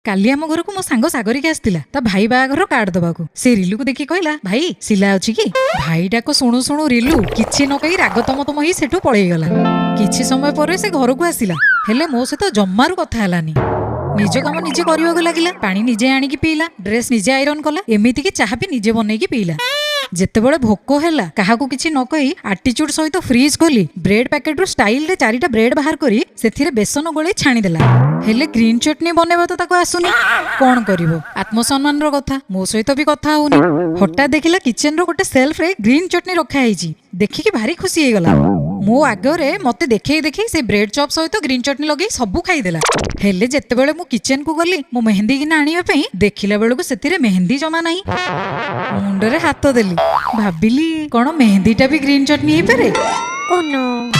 କାଲି ଆମ ଘରକୁ ମୋ ସାଙ୍ଗ ସାଗରିକା ଆସିଥିଲା ତା ଭାଇ ବାହାଘର କାର୍ଡ ଦବାକୁ। ସେ ରିଲୁକୁ ଦେଖି କହିଲା, ଭାଇ, ସିଲା ଅଛି କି? ଭାଇଟାକୁ ଶୁଣୁ ଶୁଣୁ ରିଲୁ କିଛି ନ କହି ରାଗ ତମ ତମ ହେଇ ସେଠୁ ପଳେଇଗଲା। କିଛି ସମୟ ପରେ ସେ ଘରକୁ ଆସିଲା, ହେଲେ ମୋ ସହିତ ଜମାରୁ କଥା ହେଲାନି। ନିଜ କାମ ନିଜେ କରିବାକୁ ଲାଗିଲା। ପାଣି ନିଜେ ଆଣିକି ପିଇଲା, ଡ୍ରେସ୍ ନିଜେ ଆଇରନ୍ କଲା, ଏମିତିକି ଚାହା ବି ନିଜେ ବନେଇକି ପିଇଲା। ଯେତେବେଳେ ଭୋକ ହେଲା, କାହାକୁ କିଛି ନ କହି ଆଟିଚ୍ୟୁଡ୍ ସହିତ ଫ୍ରିଜ୍ ଖୋଲି ବ୍ରେଡ୍ ପ୍ୟାକେଟରୁ ଷ୍ଟାଇଲରେ ଚାରିଟା ବ୍ରେଡ୍ ବାହାର କରି ସେଥିରେ ବେସନ ଗୋଳେଇ ଛାଣିଦେଲା। ହେଲେ ଗ୍ରୀନ୍ ଚଟନି ବନେଇବା ତ ତାକୁ ଆସୁନି। କଣ କରିବ? ଆତ୍ମସମ୍ମାନର କଥା, ମୋ ସହିତ ବି କଥା ହଉନି। ହଠାତ୍ ଦେଖିଲା କିଚେନର ଗୋଟେ ସେଲ୍ଫରେ ଗ୍ରୀନ୍ ଚଟନି ରଖା ହେଇଛି। ଦେଖିକି ଭାରି ଖୁସି ହେଇଗଲା। ମୋ ଆଗରେ ମତେ ଦେଖେଇ ଦେଖେଇ ସେ ବ୍ରେଡ୍ ଚପ୍ ସହିତ ଗ୍ରୀନ୍ ଚଟନି ଲଗେଇ ସବୁ ଖାଇଦେଲା। ହେଲେ ଯେତେବେଳେ ମୁଁ କିଚେନକୁ ଗଲି ମୋ ମେହେନ୍ଦି ଗିନା ଆଣିବା ପାଇଁ, ଦେଖିଲା ବେଳକୁ ସେଥିରେ ମେହେନ୍ଦି ଜମା ନାହିଁ। ମୁଣ୍ଡରେ ହାତ ଦେଲି। ଭାବିଲି, କଣ ମେହେନ୍ଦିଟା ବି ଗ୍ରୀନ୍ ଚଟନି ହେଇପାରେ? Oh no.